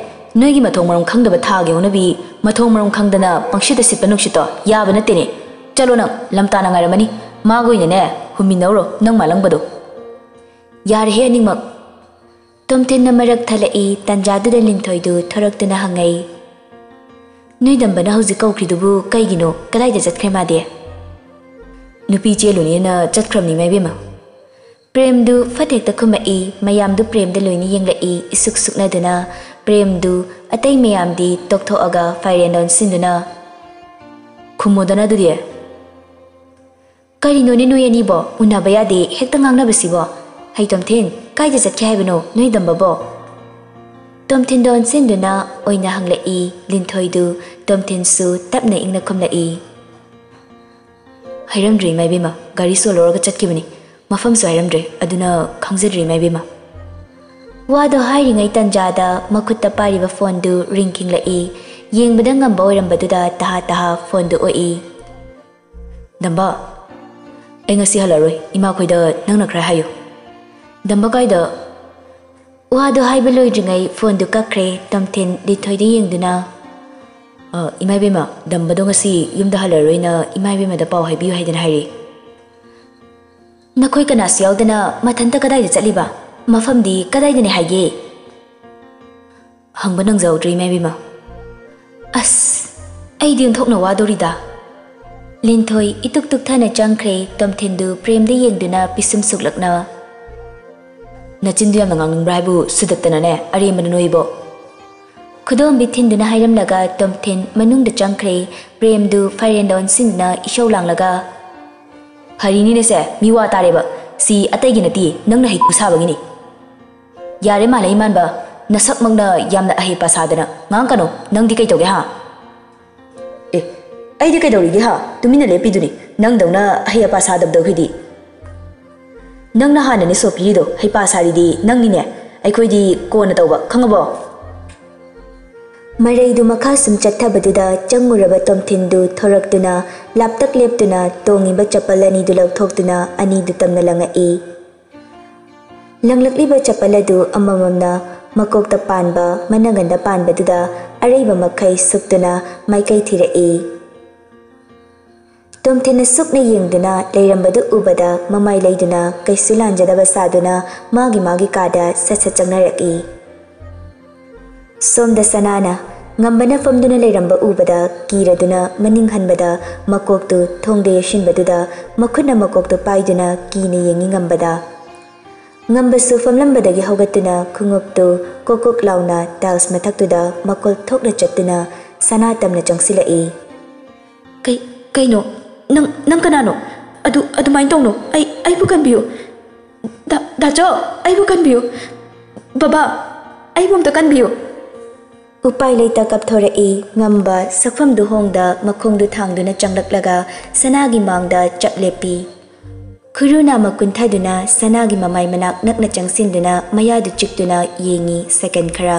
ꯅꯣꯏꯒꯤ ꯃꯊꯣꯡ ꯃꯔꯝ ꯈꯪꯗꯕ ꯊꯥꯒꯤ ꯍꯧꯅꯕꯤ, ꯃꯊꯣꯡ ꯃꯔꯝ ꯈꯪꯗꯅ ꯄꯪꯁꯤꯠꯇ ꯁꯤꯠꯄ ꯅꯨꯡꯁꯤꯠꯇꯣ ꯌꯥꯕ ꯅꯠꯇꯦꯅꯦ꯫ ꯆꯠꯂꯣ ꯅꯪ, ꯂꯝꯇꯥꯅ ꯉꯥꯏꯔꯝꯃꯅꯤ꯫ ꯃꯥꯒ ꯑꯣꯏꯅꯅꯦ ꯍꯨꯝꯃꯤꯟꯅꯧꯔꯣ ꯅꯪ ꯃꯥꯂꯪꯕꯗꯣ꯫" "ꯌꯥꯔꯦꯍꯦ ꯑꯅꯤꯃꯛ꯫" ꯇꯣꯝꯊꯤꯟꯅ ꯃꯔꯛ ꯊꯠꯂꯛꯏ꯫ ꯇꯥꯟꯖꯥꯗꯨꯗ ꯂꯤꯟꯊꯣꯏꯗꯨ ꯊꯣꯔꯛꯇꯨꯅ ꯍꯪꯉꯛꯏ, "ꯅꯣꯏ ꯗꯝꯕꯅ ꯍꯧꯖꯤꯛ ꯀꯧꯈ꯭ꯔꯤꯗꯨꯕꯨ ꯀꯩꯒꯤꯅꯣ? ꯀꯗꯥꯏꯗ ꯆꯠꯈ꯭ꯔꯦ ꯃꯥꯗꯤ?" "ꯅꯨꯄꯤ ꯆꯦꯜꯂꯨꯅꯦꯅ ꯆꯠꯈ꯭ꯔꯕꯅꯤ ꯏꯃꯥ ꯏꯕꯦꯝꯃ꯫" ꯄ꯭ꯔꯦꯝꯗꯨ ꯐꯠ ꯍꯦꯛꯇ ꯈꯨꯝꯃꯛꯏ꯫ ꯃꯌꯥꯝꯗꯨ ꯄ꯭ꯔꯦꯝꯗ ꯂꯣꯏꯅ ꯌꯦꯡꯂꯛꯏ, ꯏꯁꯨꯛ ꯁꯨꯛꯅꯗꯨꯅ꯫ ꯄ꯭ꯔꯦꯝꯗꯨ ꯑꯇꯩ ꯃꯌꯥꯝꯗꯤ ꯇꯣꯛꯊꯣꯛꯑꯒ ꯐꯥꯏꯔꯦꯟꯗ ꯑꯣꯟꯁꯤꯟꯗꯨꯅ, "ꯈꯨꯝꯃꯣꯗꯅ ꯑꯗꯨꯗꯤ꯫" "ꯀꯔꯤꯅꯣꯅꯦ ꯅꯣꯏ ꯑꯅꯤꯕꯣ? ꯎꯅꯕ ꯌꯥꯗꯦ ꯍꯦꯛꯇ ꯉꯥꯡꯅꯕꯁꯤꯕꯣ? ꯍꯩ ꯇꯣꯝꯊꯤꯟ, ꯀꯥꯏꯗ ꯆꯠꯈꯤ ꯍꯥꯏꯕꯅꯣ ꯅꯣꯏ ꯗꯝꯕꯕꯣ?" ꯇꯣꯝꯊꯤꯟꯗ ꯑꯣꯟꯁꯤꯟꯗꯨꯅ ꯑꯣꯏꯅ ꯍꯪꯂꯛꯏ ꯂꯤꯟꯊꯣꯏꯗꯨ꯫ ꯇꯣꯝꯊꯤꯟꯁꯨ ꯇꯞꯅ ꯏꯪꯅ ꯈꯨꯝꯂꯛꯏ, "ꯍꯥꯏꯔꯝꯗ꯭ꯔꯦ ꯏꯃꯥ ꯏꯕꯦꯝꯃ, ꯒꯥꯔꯤ ꯁꯣ ꯂꯧꯔꯒ ꯆꯠꯈꯤꯕꯅꯤ꯫ ꯃꯐꯝꯁꯨ ꯍꯥꯏꯔꯝꯗ꯭ꯔꯦ, ꯑꯗꯨꯅ ꯈꯪꯖꯗ꯭ꯔꯦ ꯏꯃꯥ ꯏꯕꯦꯝꯃ꯫" ꯋꯥꯗꯣ ꯍꯥꯏꯔꯤꯉꯩ ꯇꯟꯖꯥꯗ ꯃꯈꯨꯠꯇ ꯄꯥꯏꯔꯤꯕ ꯐꯣꯟꯗꯨ ꯔꯤꯡ ꯈꯤꯡꯂꯛꯏ꯫ ꯌꯦꯡꯕꯗ ꯉꯝꯕ ꯑꯣꯏꯔꯝꯕꯗꯨꯗ ꯇꯍꯥ ꯇꯍꯥ ꯐꯣꯟꯗꯨ ꯑꯣꯛꯏ꯫ "ꯗꯝꯕ, ꯑꯩ ꯉꯁꯤ ꯍꯜꯂꯔꯣꯏ꯫ ꯏꯃꯥꯈꯣꯏꯗ ꯅꯪꯅ ꯈꯔ ꯍꯥꯏꯌꯨ꯫" "ꯗꯝꯕ ꯀꯥꯏꯗ?" ꯋꯥꯗꯣ ꯍꯥꯏꯕ ꯂꯣꯏꯗ꯭ꯔꯤꯉꯩ ꯐꯣꯟꯗꯨ ꯀꯛꯈ꯭ꯔꯦ꯫ ꯇꯣꯝꯊꯤꯟ ꯂꯤꯟꯊꯣꯏꯗ ꯌꯦꯡꯗꯨꯅ, "ꯑ, ꯏꯃꯥ ꯏꯕꯦꯝꯃ, ꯗꯝꯕꯗꯣ ꯉꯁꯤ ꯌꯨꯝꯗ ꯍꯜꯂꯔꯣꯏꯅ ꯏꯃꯥ ꯏꯕꯦꯝꯃꯗ ꯄꯥꯎ ꯍꯥꯏꯕꯤꯌꯨ ꯍꯥꯏꯗꯅ ꯍꯥꯏꯔꯤ꯫ ꯅꯈꯣꯏ ꯀꯅꯥꯁꯨ ꯌꯥꯎꯗꯅ ꯃꯊꯟꯇ ꯀꯗꯥꯏꯗ ꯆꯠꯂꯤꯕ? ꯃꯐꯝꯗꯤ ꯀꯗꯥꯏꯗꯅꯤ ꯍꯥꯏꯒꯦ?" ꯍꯪꯕ ꯅꯪꯖꯍꯧꯗ꯭ꯔꯦ, ꯏꯃꯥ ꯏꯕꯦꯝꯃ꯫ ꯑꯁ, ꯑꯩꯗꯤ ꯑꯣꯟꯊꯣꯛꯅ ꯋꯥꯗꯧꯔꯤꯗ꯫ ꯂꯤꯟꯊꯣꯏ ꯏꯇꯨꯛ ꯇꯨꯛꯊꯅ ꯆꯪꯈ꯭ꯔꯦ꯫ ꯇꯣꯝꯊꯤꯟꯗꯨ ꯄ꯭ꯔꯦꯝꯗ ꯌꯦꯡꯗꯨꯅ ꯄꯤꯁꯨꯝ ꯁꯨꯛꯂꯛꯅ, "ꯅꯆꯤꯟꯗꯨ ꯌꯥꯝꯅ ꯉꯥꯡꯅꯤꯡꯕ꯭ꯔꯥ ꯍꯥꯏꯕꯨ ꯁꯨꯗꯠꯇꯅꯅꯦ, ꯑꯔꯦꯝꯕꯅ ꯅꯣꯏꯕꯣ!" ꯈꯨꯗꯣꯝꯕꯤ ꯊꯤꯟꯗꯨꯅ ꯍꯥꯏꯔꯝꯂꯒ ꯇꯣꯝꯊꯤꯟ ꯃꯅꯨꯡꯗ ꯆꯪꯈ꯭ꯔꯦ꯫ ꯄ꯭ꯔꯦꯝꯗꯨ ꯐꯥꯏꯔꯦꯟꯗ ꯑꯣꯟꯁꯤꯟꯗꯨꯅ ꯏꯁꯧ ꯂꯥꯡꯂꯒ, "ꯐꯔꯤꯅꯤꯅꯦꯁꯦ, ꯃꯤ ꯋꯥ ꯇꯥꯔꯦꯕ꯫ ꯁꯤ ꯑꯇꯩꯒꯤ ꯅꯠꯇꯦ, ꯅꯪꯅ ꯍꯩꯀꯨ ꯁꯥꯕꯒꯤꯅꯤ꯫ ꯌꯥꯔꯦ ꯃꯥꯂꯩ ꯃꯥꯟꯕ, ꯅꯁꯛꯃꯛꯅ ꯌꯥꯝꯅ ꯑꯍꯩ ꯄꯥ ꯁꯥꯗꯅ ꯉꯥꯡꯀꯅꯨ꯫ ꯅꯪꯗꯤ ꯀꯩ ꯇꯧꯒꯦ, ꯍꯥ?" "ꯑꯦ, ꯑꯩꯗꯤ ꯀꯩꯗꯧꯔꯤꯒꯦ, ꯍꯥ? ꯇꯨꯃꯤꯟꯅ ꯂꯦꯞꯄꯤꯗꯨꯅꯤ꯫ ꯅꯪꯗꯧꯅ ꯑꯍꯩ ꯑꯄꯥ ꯁꯥꯗꯕꯗꯣ ꯑꯩꯈꯣꯏꯗꯤ꯫ ꯅꯪꯅ ꯍꯥꯟꯅꯅꯦ ꯁꯣ ꯄꯤꯔꯤꯗꯣ, ꯍꯩꯄꯥ ꯁꯥꯔꯤꯗꯤ ꯅꯪꯅꯤꯅꯦ꯫ ꯑꯩꯈꯣꯏꯗꯤ ꯀꯣꯟꯅ ꯇꯧꯕ, ꯈꯪꯉꯕꯣ?" ꯃꯔꯩꯗꯨ ꯃꯈꯥ ꯁꯨꯝ ꯆꯠꯊꯕꯗꯨꯗ ꯆꯪꯉꯨꯔꯕ ꯇꯣꯝꯊꯤꯟꯗꯨ ꯊꯣꯔꯛꯇꯨꯅ ꯂꯥꯞꯇꯛ ꯂꯦꯞꯇꯨꯅ ꯇꯣꯡꯉꯤꯕ ꯆꯄꯜ ꯑꯅꯤꯗꯨ ꯂꯧꯊꯣꯛꯇꯨꯅ ꯑꯅꯤꯗꯨ ꯇꯝꯅ ꯂꯪꯉꯛꯏ꯫ ꯂꯪꯂꯛꯂꯤꯕ ꯆꯄꯜ ꯑꯗꯨ ꯑꯃꯃꯝꯅ ꯃꯀꯣꯛꯇ ꯄꯥꯟꯕ, ꯃꯅꯪꯒꯟꯗ ꯄꯥꯟꯕꯗꯨꯗ ꯑꯔꯩꯕ ꯃꯈꯩ ꯁꯨꯞꯇꯨꯅ ꯃꯥꯏꯀꯩ ꯊꯤꯔꯛꯏ꯫ ꯇꯣꯝꯊꯤꯟꯅ ꯁꯨꯛꯅ ꯌꯦꯡꯗꯨꯅ ꯂꯩꯔꯝꯕꯗꯨ ꯎꯕꯗ ꯃꯃꯥꯏ ꯂꯩꯗꯨꯅ ꯀꯩꯁꯨ ꯂꯥꯟꯖꯗꯕ ꯁꯥꯗꯨꯅ ꯃꯥꯒꯤ ꯃꯥꯒꯤ ꯀꯥꯗ ꯁꯠ ꯁꯠ ꯆꯪꯅꯔꯛꯏ꯫ ꯁꯣꯝꯗ ꯁꯅꯥꯅ ꯉꯝꯕꯅ ꯐꯝꯗꯨꯅ ꯂꯩꯔꯝꯕ ꯎꯕꯗ ꯀꯤꯔꯗꯨꯅ ꯃꯅꯤꯡ ꯍꯟꯕꯗ ꯃꯀꯣꯛꯇꯨ ꯊꯣꯡꯗ ꯌꯩꯁꯤꯟꯕꯗꯨꯗ ꯃꯈꯨꯠꯅ ꯃꯀꯣꯛꯇꯨ ꯄꯥꯏꯗꯨꯅ ꯀꯤꯅ ꯌꯦꯡꯉꯤ ꯉꯝꯕꯗ꯫ ꯉꯝꯕꯁꯨ ꯐꯝꯂꯝꯕꯗꯒꯤ ꯍꯧꯒꯠꯇꯨꯅ ꯈꯣꯡꯎꯞꯇꯨ ꯀꯣꯛ ꯀꯣꯛ ꯂꯥꯎꯅ ꯇꯥꯏꯜꯁ ꯃꯊꯛꯇꯨꯗ ꯃꯀꯣꯜ ꯊꯣꯛꯅ ꯆꯠꯇꯨꯅ ꯁꯅꯥ ꯇꯝꯅ ꯆꯪꯁꯤꯜꯂꯛꯏ꯫ "ꯀꯩ, ꯀꯩꯅꯣ? ꯅꯪ, ꯅꯪ ꯀꯅꯥꯅꯣ? ꯑꯗꯨ, ꯑꯗꯨꯃꯥꯏꯅ ꯇꯧꯅꯣ꯫ ꯑꯩ, ꯑꯩꯕꯨ ꯀꯟꯕꯤꯌꯨ꯫ ꯗꯥ, ꯗꯥꯆꯧ, ꯑꯩꯕꯨ ꯀꯟꯕꯤꯌꯨ꯫ ꯕꯕꯥ, ꯑꯩꯕꯨ ꯑꯝꯇ ꯀꯟꯕꯤꯌꯨ꯫" ꯎꯄꯥꯏ ꯂꯩꯇ ꯀꯞꯊꯣꯔꯛꯏ꯫ ꯉꯝꯕ ꯁꯛꯐꯝꯗꯨ ꯍꯣꯡꯗ ꯃꯈꯣꯡꯗꯨ ꯊꯥꯡꯗꯨꯅ ꯆꯪꯂꯛꯂꯒ ꯁꯅꯥꯒꯤ ꯃꯥꯡꯗ ꯆꯞ ꯂꯦꯞꯄꯤ꯫ ꯈꯨꯔꯨ ꯅꯥꯃ ꯀꯨꯟꯊꯗꯨꯅ ꯁꯅꯥꯒꯤ ꯃꯃꯥꯏ ꯃꯅꯥꯛ ꯅꯛꯅ ꯆꯪꯁꯤꯟꯗꯨꯅ ꯃꯌꯥꯗꯨ ꯆꯤꯛꯇꯨꯅ ꯌꯦꯡꯉꯤ ꯁꯦꯀꯦꯟ ꯈꯔ꯫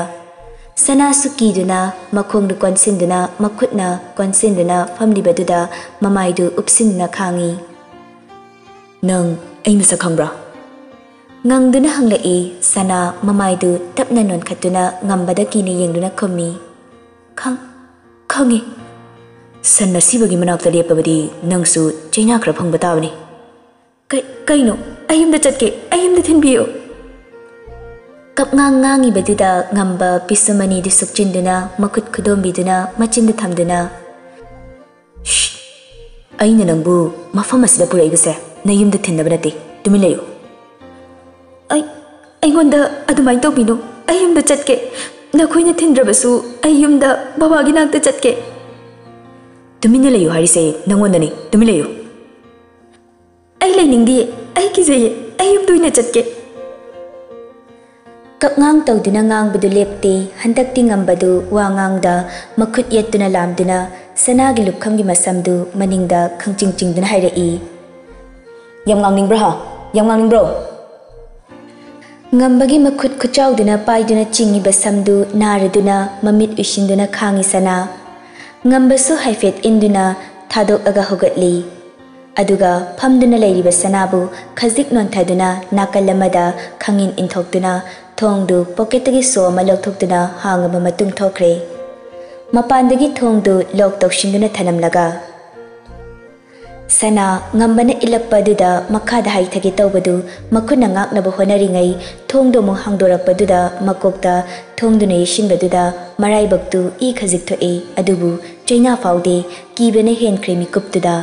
ꯁꯅꯥꯁꯨ ꯀꯤꯗꯨꯅ ꯃꯈꯣꯡꯗꯨ ꯀꯣꯟꯁꯤꯟꯗꯨꯅ ꯃꯈꯨꯠꯅ ꯀꯣꯟꯁꯤꯟꯗꯨꯅ ꯐꯝꯂꯤꯕꯗꯨꯗ ꯃꯃꯥꯏꯗꯨ ꯎꯞꯁꯤꯟꯗꯨꯅ ꯈꯥꯡꯉꯤ꯫ "ꯅꯪ ꯑꯩ ꯃꯁꯛ ꯈꯪꯕ꯭ꯔꯥ?" ꯉꯪꯗꯨꯅ ꯍꯪꯂꯛꯏ꯫ ꯁꯅꯥ ꯃꯃꯥꯏꯗꯨ ꯇꯞꯅ ꯅꯣꯟꯈꯠꯇꯨꯅ ꯉꯝꯕꯗ ꯀꯤꯅ ꯌꯦꯡꯗꯨꯅ ꯈꯨꯝꯃꯤ, "ꯈꯪ-, ꯈꯪꯉꯤ꯫" "ꯁꯟ ꯑꯁꯤꯕꯒꯤ ꯃꯅꯥꯛꯇ ꯂꯦꯞꯄꯕꯗꯤ ꯅꯪꯁꯨ ꯆꯩꯅꯥ ꯈꯔ ꯐꯪꯕ ꯇꯥꯕꯅꯤ꯫" "ꯀꯩ-, ꯀꯩꯅꯣ? ꯑꯩ ꯌꯨꯝꯗ ꯆꯠꯀꯦ, ꯑꯩ ꯌꯨꯝꯗ ꯊꯤꯟꯕꯤꯌꯨ꯫" ꯀꯞꯉꯥꯡ ꯉꯥꯡꯉꯤꯕꯗꯨꯗ ꯉꯝꯕ ꯄꯤꯁꯨꯝ ꯑꯅꯤꯗꯨ ꯁꯨꯛꯆꯤꯟꯗꯨꯅ, ꯃꯈꯨꯠ ꯈꯨꯗꯣꯝꯕꯤꯗꯨꯅ ꯃꯆꯤꯟꯗ ꯊꯝꯗꯨꯅ, "ꯁ꯭ꯁ! ꯑꯩꯅ ꯅꯪꯕꯨ ꯃꯐꯝ ꯑꯁꯤꯗ ꯄꯨꯔꯛꯏꯕꯁꯦ ꯅꯌꯨꯝꯗ ꯊꯤꯟꯅꯕ ꯅꯠꯇꯦ꯫ ꯇꯨꯃꯤꯟ ꯂꯩꯌꯨ꯫" "ꯑꯩ-, ꯑꯩꯉꯣꯟꯗ ꯑꯗꯨꯃꯥꯏꯅ ꯇꯧꯕꯤꯅꯨ꯫ ꯑꯩ ꯌꯨꯝꯗ ꯆꯠꯀꯦ꯫ ꯅꯈꯣꯏꯅ ꯊꯤꯟꯗ꯭ꯔꯕꯁꯨ ꯑꯩ ꯌꯨꯝꯗ ꯕꯕꯥꯒꯤ ꯅꯥꯛꯇ ꯆꯠꯀꯦ꯫" "ꯇꯨꯃꯤꯟꯅ ꯂꯩꯌꯨ ꯍꯥꯏꯔꯤꯁꯦ ꯅꯪꯉꯣꯟꯗꯅꯤ꯫ ꯇꯨꯃꯤꯟ ꯂꯩꯌꯨ꯫" "ꯑꯩ ꯂꯩꯅꯤꯡꯗꯤꯌꯦ꯫ ꯑꯩ ꯀꯤꯖꯩꯌꯦ꯫ ꯑꯩ ꯌꯨꯝꯗ ꯑꯣꯏꯅ ꯆꯠꯀꯦ꯫" ꯀꯞꯉꯥꯡ ꯇꯧꯗꯨꯅ ꯉꯥꯡꯕꯗꯨ ꯂꯦꯞꯇꯦ꯫ ꯍꯟꯗꯛꯇꯤ ꯉꯝꯕꯗꯨ ꯋꯥ ꯉꯥꯡꯗ ꯃꯈꯨꯠ ꯌꯦꯠꯇꯨꯅ ꯂꯥꯝꯗꯨꯅ ꯁꯅꯥꯒꯤ ꯂꯨꯈꯝꯒꯤ ꯃꯁꯝꯗꯨ ꯃꯅꯤꯡꯗ ꯈꯪꯆꯤꯡ ꯆꯤꯡꯗꯨꯅ ꯍꯥꯏꯔꯛꯏ, "ꯌꯥꯝ ꯉꯥꯡꯅꯤꯡꯕ꯭ꯔꯥ ꯍꯥ? ꯌꯥꯝ ꯉꯥꯡꯅꯤꯡꯕ꯭ꯔꯣ?" ꯉꯝꯕꯒꯤ ꯃꯈꯨꯠ ꯈꯨꯆꯥꯎꯗꯨꯅ ꯄꯥꯏꯗꯨꯅ ꯆꯤꯡꯉꯤꯕ ꯁꯝꯗꯨ ꯅꯥꯔꯗꯨꯅ ꯃꯃꯤꯠ ꯎꯏꯁꯤꯟꯗꯨꯅ ꯈꯥꯡꯉꯤ ꯁꯅꯥ꯫ ꯉꯝꯕꯁꯨ ꯍꯥꯏꯐꯦꯠ ꯏꯟꯗꯨꯅ ꯊꯥꯗꯣꯛꯂꯒ ꯍꯧꯒꯠꯂꯤ꯫ ꯑꯗꯨꯒ ꯐꯝꯗꯨꯅ ꯂꯩꯔꯤꯕ ꯁꯅꯥꯕꯨ ꯈꯖꯤꯛ ꯅꯣꯟꯊꯗꯨꯅ ꯅꯥꯀꯜ ꯑꯃꯗ ꯈꯪꯏꯟ ꯏꯟꯊꯣꯛꯇꯨꯅ ꯊꯣꯡꯗꯨ ꯄꯣꯀꯦꯠꯇꯒꯤ ꯁꯣ ꯑꯃ ꯂꯧꯊꯣꯛꯇꯨꯅ ꯍꯥꯡꯉꯕ ꯃꯇꯨꯡ ꯊꯣꯛꯈ꯭ꯔꯦ꯫ ꯃꯄꯥꯟꯗꯒꯤ ꯊꯣꯡꯗꯨ ꯂꯣꯛ ꯇꯧꯁꯤꯟꯗꯨꯅ ꯊꯅꯝꯂꯒ ꯁꯅꯥ ꯉꯝꯕꯅ ꯏꯜꯂꯛꯄ ꯑꯗꯨꯗ ꯃꯈꯥꯗ ꯍꯥꯏꯊꯒꯦ ꯇꯧꯕꯗꯨ ꯃꯈꯨꯠꯅ ꯉꯥꯛꯅꯕ ꯍꯣꯠꯅꯔꯤꯉꯩ ꯊꯣꯡꯗꯨ ꯑꯃꯨꯛ ꯍꯥꯡꯗꯣꯔꯛꯄꯗꯨꯗ ꯃꯀꯣꯛꯇ ꯊꯣꯡꯗꯨꯅ ꯌꯩꯁꯤꯟꯕꯗꯨꯗ ꯃꯔꯥꯏꯕꯛꯇꯨ ꯏ ꯈꯖꯤꯛ ꯊꯣꯛꯏ꯫ ꯑꯗꯨꯕꯨ ꯆꯩꯅꯥ ꯐꯥꯎꯗꯦ, ꯀꯤꯕꯅ ꯍꯦꯟꯈ꯭ꯔꯦ ꯃꯤꯀꯨꯞꯇꯨꯗ꯫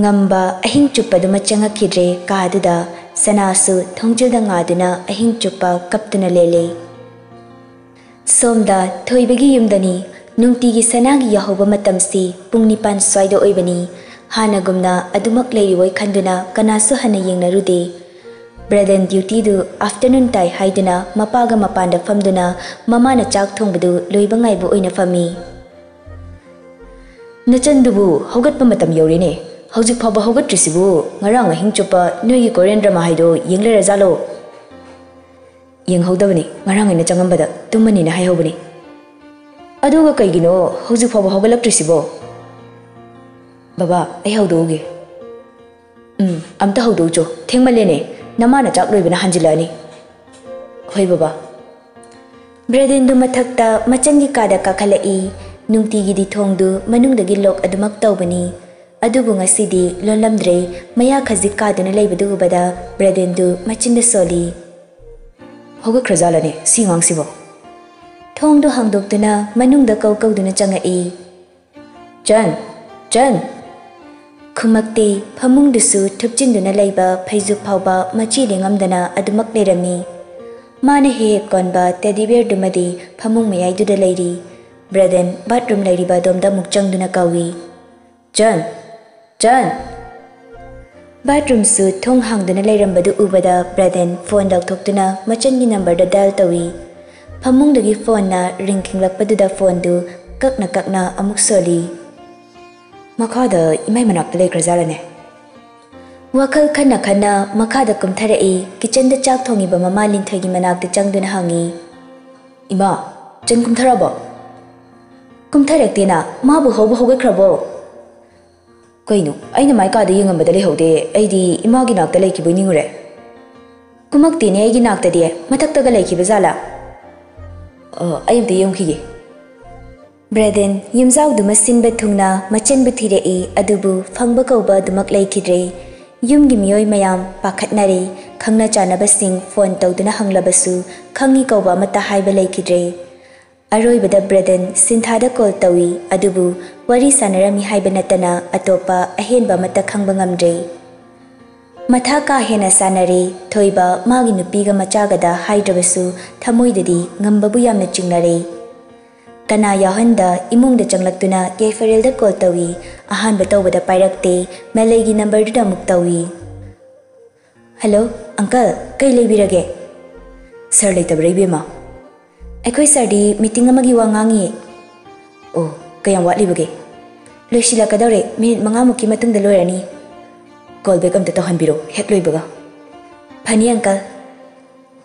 ꯉꯝꯕ ꯑꯍꯤꯡ ꯆꯨꯞꯄꯗꯨꯃ ꯆꯪꯉꯛꯈꯤꯗ꯭ꯔꯦ ꯀꯥꯗꯨꯗ꯫ ꯁꯅꯥꯁꯨ ꯊꯣꯡꯖꯤꯜꯗ ꯉꯥꯗꯨꯅ ꯑꯍꯤꯡ ꯆꯨꯞꯄ ꯀꯞꯇꯨꯅ ꯂꯦꯜꯂꯦ꯫ ꯁꯣꯝꯗ ꯊꯣꯏꯕꯒꯤ ꯌꯨꯝꯗꯅꯤ꯫ ꯅꯨꯡꯇꯤꯒꯤ ꯁꯅꯥꯒꯤ ꯌꯥꯍꯧꯕ ꯃꯇꯝꯁꯤ ꯄꯨꯡ ꯅꯤꯄꯥꯟ ꯁ꯭ꯋꯥꯏꯗ ꯑꯣꯏꯕꯅꯤ꯫ ꯍꯥꯟꯅꯒꯨꯝꯅ ꯑꯗꯨꯃꯛ ꯂꯩꯔꯤꯕꯣꯏ ꯈꯟꯗꯨꯅ ꯀꯅꯥꯁꯨ ꯍꯟꯅ ꯌꯦꯡꯅꯔꯨꯗꯦ꯫ ꯕ꯭ꯔꯗꯟ ꯗ꯭ꯌꯨꯇꯤꯗꯨ ꯑꯥꯐꯇꯔꯅꯨꯟ ꯇꯥꯏ ꯍꯥꯏꯗꯨꯅ ꯃꯄꯥꯒ ꯃꯄꯥꯟꯗ ꯐꯝꯗꯨꯅ ꯃꯃꯥꯅ ꯆꯥꯛ ꯊꯣꯡꯕꯗꯨ ꯂꯣꯏꯕ ꯉꯥꯏꯕ ꯑꯣꯏꯅ ꯐꯝꯃꯤ꯫ "ꯅꯆꯟꯗꯨꯕꯨ ꯍꯧꯒꯠꯄ ꯃꯇꯝ ꯌꯧꯔꯦꯅꯦ꯫ ꯍꯧꯖꯤꯛ ꯐꯥꯎꯕ ꯍꯧꯒꯠꯇ꯭ꯔꯤꯁꯤꯕꯨ ꯉꯔꯥꯡ ꯑꯍꯤꯡ ꯆꯨꯞꯄ ꯅꯣꯏꯒꯤ ꯀꯣꯔꯤꯌꯟ ꯗ꯭ꯔꯃꯥ ꯍꯥꯏꯗꯣ ꯌꯦꯡ ꯂꯩꯔꯖꯥꯠꯂꯣ?" "ꯌꯦꯡꯍꯧꯗꯕꯅꯤ, ꯉꯔꯥꯡ ꯑꯩꯅ ꯆꯪꯉꯝꯕꯗ ꯇꯨꯝꯃꯅꯤꯅ ꯍꯥꯏꯍꯧꯕꯅꯤ꯫ ꯑꯗꯨꯒ ꯀꯩꯒꯤꯅꯣ ꯍꯧꯖꯤꯛ ꯐꯥꯎꯕ ꯍꯧꯒꯠꯂꯛꯇ꯭ꯔꯤꯁꯤꯕꯣ?" "ꯕꯕꯥ, ꯑꯩ ꯍꯧꯗꯣꯛꯎꯒꯦ꯫" "ꯎꯝ, ꯑꯝꯇ ꯍꯧꯗꯣꯛꯎꯆꯣ, ꯊꯦꯡꯃꯜꯂꯦꯅꯦ꯫ ꯅꯃꯥꯅ ꯆꯥꯛ ꯂꯣꯏꯕꯅ ꯍꯟꯖꯤꯜꯂꯛꯑꯅꯤ꯫ ꯍꯣꯏ ꯕꯕꯥ꯫ ꯕ꯭ꯔꯦꯗꯦꯟꯗꯨ ꯃꯊꯛꯇ ꯃꯆꯟꯒꯤ ꯀꯥꯗ ꯀꯥꯈꯠꯂꯛꯏ꯫ ꯅꯨꯡꯇꯤꯒꯤꯗꯤ ꯊꯣꯡꯗꯨ ꯃꯅꯨꯡꯗꯒꯤ ꯂꯣꯛ ꯑꯗꯨꯃꯛ ꯇꯧꯕꯅꯤ꯫ ꯑꯗꯨꯕꯨ ꯉꯁꯤꯗꯤ ꯂꯣꯜꯂꯝꯗ꯭ꯔꯦ꯫ ꯃꯌꯥ ꯈꯖꯤꯛ ꯀꯥꯗꯨꯅ ꯂꯩꯕꯗꯨ ꯎꯕꯗ ꯕ꯭ꯔꯦꯗꯦꯟꯗꯨ ꯃꯆꯤꯟꯗ ꯁꯣꯜꯂꯤ꯫ ꯍꯧꯒꯠꯈ꯭ꯔꯖꯥꯠꯂꯅꯦ ꯁꯤ ꯑꯉꯥꯡꯁꯤꯕꯣ? ꯊꯣꯡꯗꯨ ꯍꯥꯡꯗꯣꯛꯇꯨꯅ ꯃꯅꯨꯡꯗ ꯀꯧ ꯀꯧꯗꯨꯅ ꯆꯪꯉꯛꯏ꯫ "ꯆꯟ! ꯆꯟ!" ꯈꯨꯝꯃꯛꯇꯦ꯫ ꯐꯃꯨꯡꯗꯨꯁꯨ ꯊꯨꯞꯆꯤꯟꯗꯨꯅ ꯂꯩꯕ ꯐꯩꯖꯨꯞ ꯐꯥꯎꯕ ꯃꯆꯤ ꯂꯦꯡꯉꯝꯗꯅ ꯑꯗꯨꯃꯛ ꯂꯩꯔꯝꯃꯤ꯫ ꯃꯥꯅ ꯍꯦꯛ ꯍꯦꯛ ꯀꯣꯟꯕ ꯇꯦꯗꯤ ꯕꯤꯌꯔꯗꯨꯃꯗꯤ ꯐꯃꯨꯡ ꯃꯌꯥꯏꯗꯨꯗ ꯂꯩꯔꯤ꯫ ꯕ꯭ꯔꯦꯗꯦꯟ ꯕꯥꯠꯔꯨꯝ ꯂꯩꯔꯤꯕ ꯑꯗꯣꯝꯗ ꯑꯃꯨꯛ ꯆꯪꯗꯨꯅ ꯀꯧꯏ꯫ "ꯆꯟ! ꯆꯟ!" ꯕꯥꯠꯔꯨꯝꯁꯨ ꯊꯣꯡ ꯍꯥꯡꯗꯨꯅ ꯂꯩꯔꯝꯕꯗꯨ ꯎꯕꯗ ꯕ꯭ꯔꯦꯗꯦꯟ ꯐꯣꯟ ꯂꯧꯊꯣꯛꯇꯨꯅ ꯃꯆꯟꯒꯤ ꯅꯝꯕꯔꯗ ꯗꯥꯏꯜ ꯇꯧꯏ꯫ ꯐꯃꯨꯡꯗꯒꯤ ꯐꯣꯟꯅ ꯔꯤꯡ ꯈꯤꯡꯂꯛꯄꯗꯨꯗ ꯐꯣꯟꯗꯨ ꯀꯛꯅ ꯀꯛꯅ ꯑꯃꯨꯛ ꯁꯣꯜꯂꯤ꯫ "ꯃꯈꯥꯗ ꯏꯃꯥꯏ ꯃꯅꯥꯛꯇ ꯂꯩꯈ꯭ꯔꯖꯥꯠꯂꯅꯦ?" ꯋꯥꯈꯜ ꯈꯟꯅ ꯈꯟꯅ ꯃꯈꯥꯗ ꯀꯨꯝꯊꯔꯛꯏ꯫ ꯀꯤꯆꯟꯗ ꯆꯥꯛ ꯊꯣꯡꯉꯤꯕ ꯃꯃꯥ ꯂꯤꯟꯊꯣꯏꯒꯤ ꯃꯅꯥꯛꯇ ꯆꯪꯗꯨꯅ ꯍꯪꯉꯤ꯫ "ꯏꯃꯥ, ꯆꯟ ꯀꯨꯝꯊꯔꯛꯑꯕꯣ?" "ꯀꯨꯝꯊꯔꯛꯇꯦꯅ, ꯃꯥꯕꯨ ꯍꯧꯕ ꯍꯧꯒꯠꯈ꯭ꯔꯕꯣ?" "ꯀꯩꯅꯣ, ꯑꯩꯅ ꯃꯥꯏ ꯀꯥꯗ ꯌꯦꯡꯉꯝꯕꯗ ꯂꯩꯍꯧꯗꯦ, ꯑꯩꯗꯤ ꯏꯃꯥꯒꯤ ꯅꯥꯛꯇ ꯂꯩꯈꯤꯕꯣꯏ ꯅꯤꯡꯉꯨꯔꯦ꯫" "ꯀꯨꯝꯃꯛꯇꯦꯅꯦ ꯑꯩꯒꯤ ꯅꯥꯛꯇꯗꯤ, ꯃꯊꯛꯇꯒ ꯂꯩꯈꯤꯕ ꯖꯥꯠꯂꯥ?" "ꯑ, ꯑꯩ ꯑꯝꯇ ꯌꯦꯡꯈꯤꯒꯦ꯫" ꯕ꯭ꯔꯦꯗꯦꯟ ꯌꯨꯝꯖꯥꯎꯗꯨꯃ ꯁꯤꯟꯕ ꯊꯨꯡꯅ ꯃꯆꯟꯕꯨ ꯊꯤꯔꯛꯏ, ꯑꯗꯨꯕꯨ ꯐꯪꯕ ꯀꯧꯕ ꯑꯗꯨꯃꯛ ꯂꯩꯈꯤꯗ꯭ꯔꯦ꯫ ꯌꯨꯝꯒꯤ ꯃꯤꯑꯣꯏ ꯃꯌꯥꯝ ꯄꯥꯈꯠꯅꯔꯦ꯫ ꯈꯪꯅ ꯆꯥꯟꯅꯕꯁꯤꯡ ꯐꯣꯟ ꯇꯧꯗꯨꯅ ꯍꯪꯂꯕꯁꯨ ꯈꯪꯉꯤ ꯀꯧꯕ ꯑꯃꯠꯇ ꯍꯥꯏꯕ ꯂꯩꯈꯤꯗ꯭ꯔꯦ꯫ ꯑꯔꯣꯏꯕꯗ ꯕ꯭ꯔꯦꯗꯦꯟ ꯁꯤꯟꯊꯥꯗ ꯀꯣꯜ ꯇꯧꯏ, ꯑꯗꯨꯕꯨ ꯋꯥꯔꯤ ꯁꯥꯟꯅꯔꯝꯃꯤ ꯍꯥꯏꯕ ꯅꯠꯇꯅ ꯑꯇꯣꯞꯄ ꯑꯍꯦꯟꯕ ꯑꯃꯠꯇ ꯈꯪꯕ ꯉꯝꯗ꯭ꯔꯦ꯫ ꯃꯊꯥ ꯀꯥ ꯍꯦꯟꯅ ꯁꯥꯟꯅꯔꯦ꯫ ꯊꯣꯏꯕ ꯃꯥꯒꯤ ꯅꯨꯄꯤꯒ ꯃꯆꯥꯒꯗ ꯍꯥꯏꯗ꯭ꯔꯕꯁꯨ ꯊꯃꯣꯏꯗꯗꯤ ꯉꯝꯕꯕꯨ ꯌꯥꯝꯅ ꯆꯤꯡꯅꯔꯦ꯫ ꯀꯅꯥ ꯌꯥꯎꯍꯟꯗ ꯏꯃꯨꯡꯗ ꯆꯪꯂꯛꯇꯨꯅ ꯌꯥꯏꯐꯔꯦꯜꯗ ꯀꯣꯜ ꯇꯧꯏ꯫ ꯑꯍꯥꯟꯕ ꯇꯧꯕꯗ ꯄꯥꯏꯔꯛꯇꯦ꯫ ꯃꯂꯩꯒꯤ ꯅꯝꯕꯔꯗꯨꯗ ꯑꯃꯨꯛ ꯇꯧꯏ꯫ "ꯍꯜꯂꯣ, ꯑꯪꯀꯜ, ꯀꯩ ꯂꯩꯕꯤꯔꯒꯦ?" "ꯁꯥꯔ ꯂꯩꯇꯕ꯭ꯔꯥ, ꯏꯕꯦꯝꯃ?" "ꯑꯩꯈꯣꯏ ꯁꯥꯔꯗꯤ ꯃꯤꯇꯤꯡ ꯑꯃꯒꯤ ꯋꯥ ꯉꯥꯡꯉꯤꯌꯦ꯫" "ꯑꯣ, ꯀꯌꯥꯝ ꯋꯥꯠꯂꯤꯕꯒꯦ?" "ꯂꯣꯏꯁꯤꯜꯂꯛꯀꯗꯧꯔꯦ, ꯃꯤꯅꯤꯠ ꯃꯉꯥꯃꯨꯛꯀꯤ ꯃꯇꯨꯡꯗ ꯂꯣꯏꯔꯅꯤ꯫" "ꯀꯣꯜ ꯕꯦꯛ ꯑꯝꯇ ꯇꯧꯍꯟꯕꯤꯔꯣ, ꯍꯦꯛ ꯂꯣꯏꯕꯒ꯫" "ꯐꯅꯤ, ꯑꯪꯀꯜ꯫"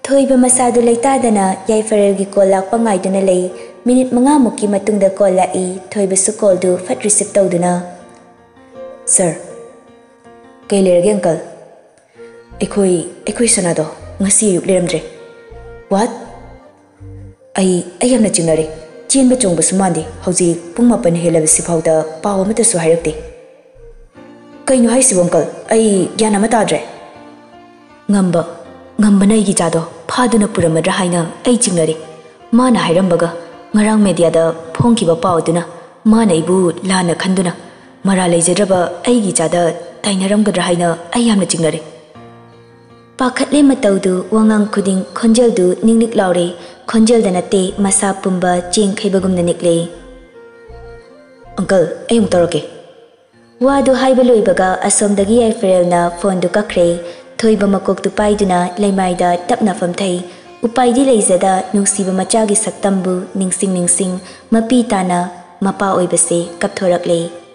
ꯊꯣꯏꯕ ꯃꯁꯥꯗꯨ ꯂꯩꯇꯥꯗꯅ ꯌꯥꯏꯐꯔꯦꯜꯒꯤ ꯀꯣꯜ ꯂꯥꯛꯄ ꯉꯥꯏꯗꯨꯅ ꯂꯩ꯫ ꯃꯤꯅꯤꯠ ꯃꯉꯥꯃꯨꯛꯀꯤ ꯃꯇꯨꯡꯗ ꯀꯣꯜ ꯂꯥꯛꯏ꯫ ꯊꯣꯏꯕꯁꯨ ꯀꯣꯜꯗꯨ ꯐꯠ ꯔꯤꯁꯤꯞ ꯇꯧꯗꯨꯅ, "ꯁꯥꯔ꯫" "ꯀꯩ ꯂꯩꯔꯒꯦ, ꯑꯪꯀꯜ?" ꯑꯩꯈꯣꯏ ꯑꯩꯈꯣꯏ ꯁꯅꯥꯗꯣ ꯉꯁꯤ ꯑꯌꯨꯛ ꯂꯩꯔꯝꯗ꯭ꯔꯦ꯫ What? ꯑꯩ ꯑꯩ ꯌꯥꯝꯅ ꯆꯤꯡꯅꯔꯦ꯫ ꯆꯦꯟꯕ ꯆꯣꯡꯕꯁꯨ ꯃꯥꯟꯗꯦ꯫ ꯍꯧꯖꯤꯛ ꯄꯨꯡ ꯃꯥꯄꯟ ꯍꯦꯜꯂꯕꯁꯤ ꯐꯥꯎꯗ ꯄꯥꯎ ꯑꯃꯠꯇꯁꯨ ꯍꯥꯏꯔꯛꯇꯦ꯫ ꯀꯩꯅꯣ ꯍꯥꯏꯁꯤꯕꯣ, uncle? ꯑꯩ ꯒ꯭ꯌꯥꯟ ꯑꯃ ꯇꯥꯗ꯭ꯔꯦ꯫ ꯉꯝꯕ, ꯉꯝꯕꯅ ꯑꯩꯒꯤ ꯏꯆꯥꯗꯣ ꯐꯥꯗꯨꯅ ꯄꯨꯔꯝꯃꯗ꯭ꯔꯥ ꯍꯥꯏꯅ ꯑꯩ ꯆꯤꯡꯅꯔꯦ꯫ ꯃꯥꯅ ꯍꯥꯏꯔꯝꯕꯒ ꯉꯔꯥꯡ mediaꯗ ꯐꯣꯡꯈꯤꯕ ꯄꯥꯎ ꯑꯗꯨꯅ ꯃꯥꯅ ꯑꯩꯕꯨ ꯂꯥꯟꯅ ꯈꯟꯗꯨꯅ ꯃꯔꯥꯜ ꯂꯩꯖꯗ꯭ꯔꯕ ꯑꯩꯒꯤ ꯏꯆꯥꯗ ꯇꯥꯏꯅꯔꯝꯒꯗ꯭ꯔꯥ ꯍꯥꯏꯅ ꯑꯩ ꯌꯥꯝꯅ ꯆꯤꯡꯅꯔꯦ꯫ ꯄꯥꯈꯠꯂꯦ ꯃꯇꯧꯗꯨ, ꯋꯥꯉꯥꯡ ꯈꯨꯗꯤꯡ ꯈꯣꯟꯖꯦꯜꯗꯨ ꯅꯤꯛ ꯅꯤꯛ ꯂꯥꯎꯔꯦ꯫ ꯈꯣꯟꯖꯦꯜꯗ ꯅꯠꯇꯦ, ꯃꯁꯥ ꯄꯨꯝꯕ ꯆꯦꯡ ꯈꯩꯕꯒꯨꯝꯅ ꯅꯤꯛꯂꯦ꯫ Uncle, ꯑꯩ ꯑꯃꯨꯛ ꯇꯧꯔꯛꯀꯦ꯫ ꯋꯥꯗꯨ ꯍꯥꯏꯕ ꯂꯣꯏꯕꯒ ꯑꯁꯣꯝꯗꯒꯤ ꯌꯥꯏꯐꯔꯦꯜꯅ ꯐꯣꯟꯗꯨ ꯀꯛꯈ꯭ꯔꯦ꯫ ꯊꯣꯏꯕ ꯃꯀꯣꯛꯇꯨ ꯄꯥꯏꯗꯨꯅ ꯂꯩꯃꯥꯏꯗ ꯇꯞꯅ ꯐꯝꯊꯩ꯫ ꯎꯄꯥꯏꯗꯤ ꯂꯩꯖꯗ ꯅꯨꯡꯁꯤꯕ ꯃꯆꯥꯒꯤ ꯁꯛꯇꯝꯕꯨ ꯅꯤꯡꯁꯤꯡ ꯅꯤꯡꯁꯤꯡ ꯃꯄꯤ ꯇꯥꯅ ꯃꯄꯥ ꯑꯣꯏꯕꯁꯦ ꯀꯞꯊꯣꯔꯛꯂꯦ꯫